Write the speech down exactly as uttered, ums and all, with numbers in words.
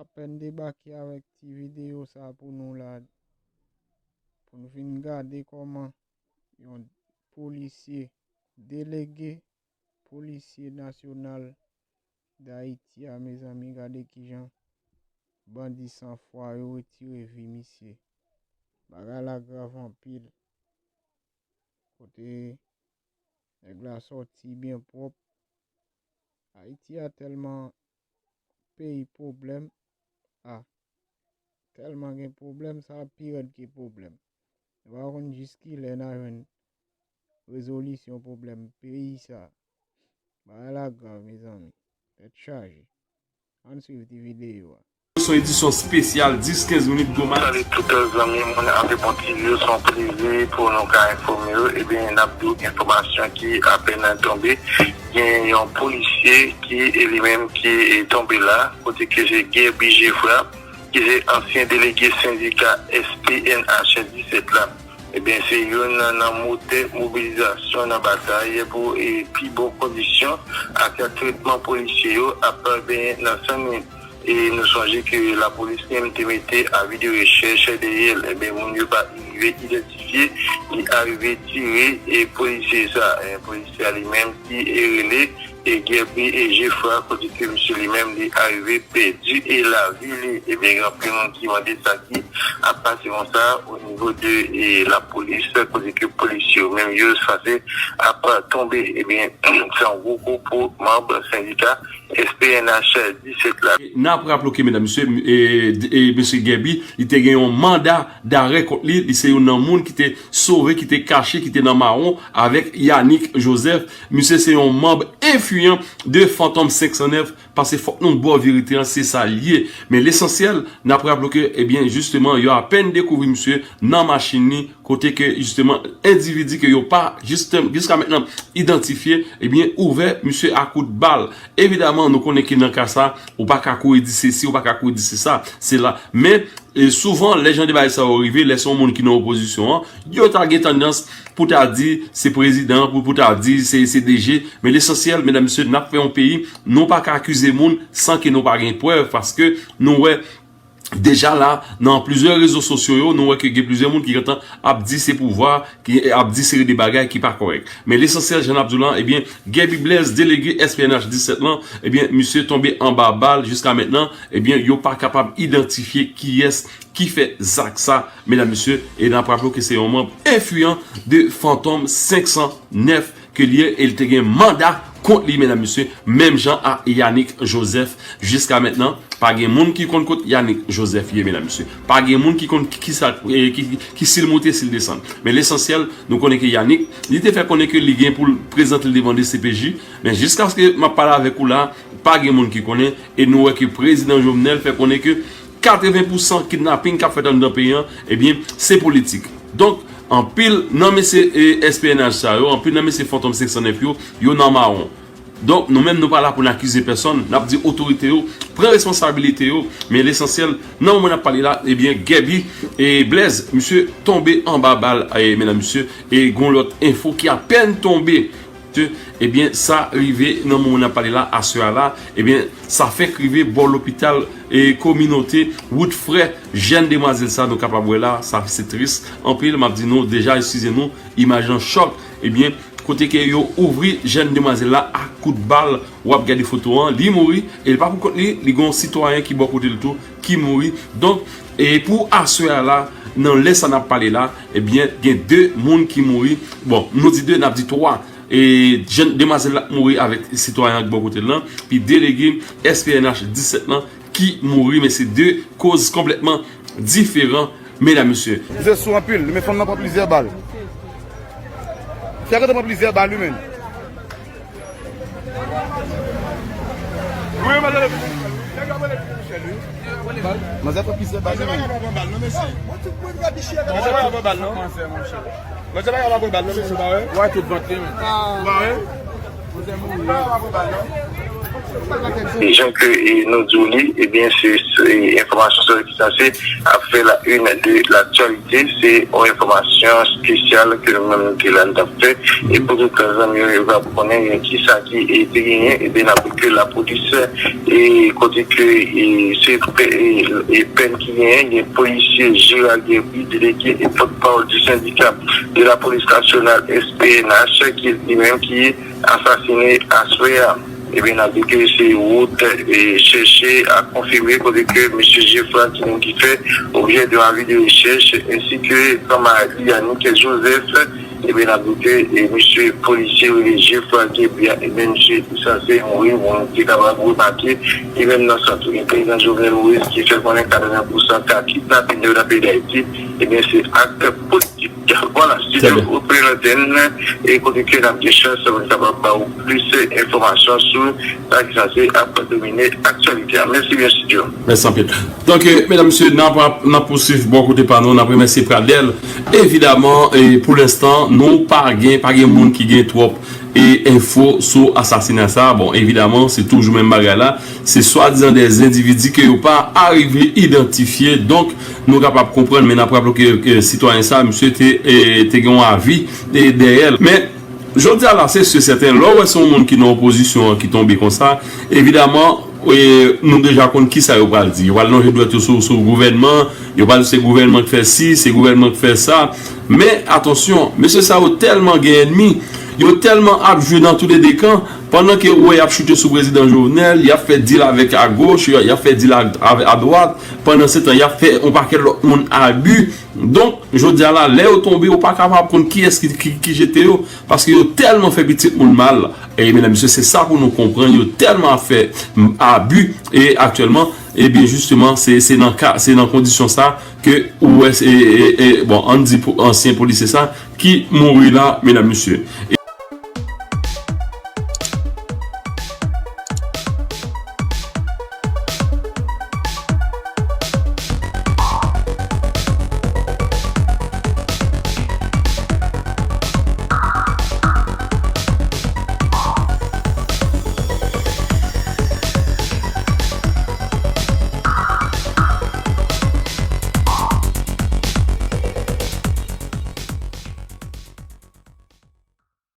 apèn debake avèk ti videyo sa pou nou la, pou n vin gade kòman yon polisye, delege polisye nasyonal Dayiti a, mezanmi, gade kijan bandi san fwa yo retire vi misye. Bagay la grav anpil. Kote nèg la sòti byen pwòp. Ayiti a tèlman peyi pwoblèm. A, tèlman gen pwoblèm, sa pi rèd ke pwoblèm. Nou pa konn jis kilè n a jwenn rezolisyon pwoblèm peyi sa. Bagay la grav, mezanmi. Tèt chaje. Ann swiv ti videyo a. Se yon edisyon espesyal, dis kenz minit, gwo max. Salut tout zanmi, moun Ave Bon T V yo, se yon plezi pou nou ka enfòme yo. Ebyen, n ap di w enfòmasyon ki apèn tonbe. Gen yon polisye ki, e li menm ki, e, tonbe la, kote ke se Guerby Geffrard, ki se ansyen delege sendika S P N H disèt la. Ebyen, se youn nan, nan motè mobilizasyon nan batay pou, e, pi bon kondisyon ak tretman polisye yo ap benyen nan Senlwi. E nou sonje ke lapolis li menm te mete avi de rechèch dèyè l. Ebyen, moun yo pa rive idantifye, li arive tire, e, polisye sa. E, polisye a li menm ki, e, rele, e, Guerby, e, Geffrard, kote ke misye li menm li arive pèdi, e, lavi li. Ebyen, gen anpil moun ki mande sa ki ap pase konsa o nivo de, e, lapolis, kote ke polisye yo menm yo sanse ap tonbe. Ebyen, se yon gwo kou pou manm sendika S P N H disèt la. N ap raple ke, medam, mesye, e, e, mesye Guerby, li te gen yon manda darè kont li. Li se youn nan moun ki te sove, ki te kache, ki te nan mawon avèk Yanick Joseph. Misye se yon manm enfliyan de Fantom senk san nèf, paske fòk nou ba w verite an, se sa l ye. Men lesansyèl, n ap raple ke, ebyen, jisteman, yo apèn dekouvri misye nan machin li, kote ke, jisteman, endividi ke yo pa, jiste-, jiska mentnan, idantifye, ebyen, ouvè misye a kout bal. Evidaman, nou konnen ke nan ka sa, ou pa ka kouri di sesi, ou pa ka kouri di se sa, se la. Men, e souvan, lè jan de bagay sa yo rive, lè se yon moun ki nan opozisyon an, yo ta gen tandans pou ta di se prezidan, pou, pou ta di se, se D G. Men lesansyèl, medam, mesye, n ap fè yon peyi, nou pa ka akize moun san ke nou pa gen prèv, paske nou wè deja la, nan plizyè rezo sosyo yo, nou wè ke gen plizyè moun ki gentan ap di se pouvwa, ki ap di seri de bagay ki pa kòrèk. Men lesansyèl, jan n ap di w lan, ebyen, Guerby Blaise, delege S P N H disèt lan, ebyen, misye tonbe anba bal jiska mentnan, ebyen, yo pa kapab idantifye kiyès ki fè zak sa, medam, mesye, e n ap raple w ke se yon manm enfliyan de Fantom senk san nèf ke li ye, e li te gen manda kont li, medam, mesye, menm jan a Yanick Joseph. Jiska mentnan, pa gen moun ki konn kot Yanick Joseph ye, medam, mesye. Pa gen moun ki konn ki, ki sa, e, ki, ki, ki si l moute, si l desann. Men lesansyèl, nou konnen ke Yanick, li te fè konnen ke li gen pou l prezante l devan D C P J, men jiskaske m ap pale avèk ou la, pa gen moun ki konnen, e nou wè ke prezidan Jovenel fè konnen ke katreven pousan kidnaping k ap fèt anndan peyi an, ebyen, se politik. Donk, anpil nan mesye, e, S P N H sa yo, anpil nan mesye Fantom senk san nèf yo, yo nan mawon. Donk, nou menm, nou pa la pou n akize pèsonn, n ap di otorite yo pran responsabilite yo, men lesansyèl, nan moman n ap pale la, ebyen, Guerby, e, Blaise, misye tonbe anba bal, e, medam, mesye, e gon lòt enfo ki apèn tonbe. Ebyen, sa rive nan moman n ap pale la, aswè a la, ebyen, sa fèk rive bò lopital e kominote Wout Frè, jèn demwazèl sa nou kapab wè la, sa se tris anpil, m ap di nou deja, eskize nou, imaj lan chòk, ebyen, kote ke yo ouvri jèn demwazèl la ak kout bal, w ap gade foto an, li mouri, e li pa pou kont li, li gon sitwayen ki bò kote l tou, ki mouri. Donk, e pou aswè a la, nan lè sa n ap pale la, ebyen, gen de moun ki mouri. Bon, nou di de, n ap di twa. E jèn demwazèl la mouri avèk sitwayen an ki bò kote l lan, pi delege S P N H disèt lan ki mouri, men se de koz konplètman diferan, medam, mesye. Misye sou anpil, li met fanm nan pran plizyè bal. Fè kote pran plizyè bal, wi, menm. Wi, madam. Manzè pran plizyè bal, wi, menm. Manzè pa ka pran bal, non, mesye, pa wè? Manzè pa ka pran bal, non, mesye, pa wè? Wè tout vant li, men. Pa wè? Manzè mouri. Pa ka pran bal, non. E jan ke e, nou di w li, ebyen, se se enfòmasyon sa ki sanse ap fè la une de l'actualité. Se yon enfòmasyon espesyal ke nou menm nou te la n t ap fè. E pou tout zanmi yo, yo va konnen e, ki sa ki e, te genyen, ebyen, n ap di ke lapolis, e kote ke e, se e, e, pèn ki genyen, gen polisye Gérard Guerby, delege e pòtpawòl di sendika de la polis nasyonal, S P N H, ki li menm ki asasine aswè a. Ebyen, n ap di ke se wout e, chèche a konfime kote ke mesye Jeffra ki menm ki fè objè de yon avi de rechèch, ensi ke kanmarad li Yannick Joseph, ebyen, n ap di ke e, mesye polisye rele Jeffra Guerby a, ebyen, mesye ki sanse mouri, bon, nou te kapab remake, e menm nan sant tou gen prezidan Jovenel Moïse ki fè konnen katreven pousan ka kidnapin yo nan peyi Dayiti, ebyen, se ak politik. Vwala, studio repran lantèn e kote ke n ap gen chans pou n kapab ba ou plis enfòmasyon sou sa ki sanse ap domine aktyalite a. Mèsi byen, studio. Mèsi anpil. Donk, e, medam, mesye, n ap, n ap pouswiv bò kote pa nou, n ap remèsye Pradel. Evidaman, e, pou lenstan, nou pa gen, pa gen moun ki gen twòp e, enfo sou asasina sa. Bon, evidaman, se toujou menm bagay la. Se swadizan de endividi ke yo pa arive idantifye. Donk, nou kapab konprann, men n ap raple ke, ke sitwayen sa, misye te, e, te gen yon avi e, dèyè l. Men, jodi a la, se si sèten, lè w wè se yon moun ki nan opozisyon an ki tonbe konsa, evidaman, e, nou deja konn ki sa yo pral di. Yo pral lonje dwèt yo sou, sou gouvènman, yo pral di se gouvènman ki fè si, se gouvènman ki fè sa. Men, atansyon, mesye sa yo tèlman gen ènmi, yo tèlman ap jwe nan toulede kan, pandan ke ou wè y ap choute sou prezidan Jovenel, y ap fè dil avèk agoch, y ap fè dil a, a, adwat, pandan se tan, y ap fè yon pakèt lòt moun abi. Donk, jodi a la, lè yo tonbe, ou pa kapab konn kiyès ki, ki, ki jete yo, paske yo tèlman fè pitit moun mal. E, medam, mesye, se sa pou nou konprann, yo tèlman ap fè, m, abi, e aktyèlman, ebyen, jisteman, se, se nan ka, se nan kondisyon sa ke ou wè, se, e, e, e, bon, ann di pou ansyen polisye sa ki mouri la, medam, mesye.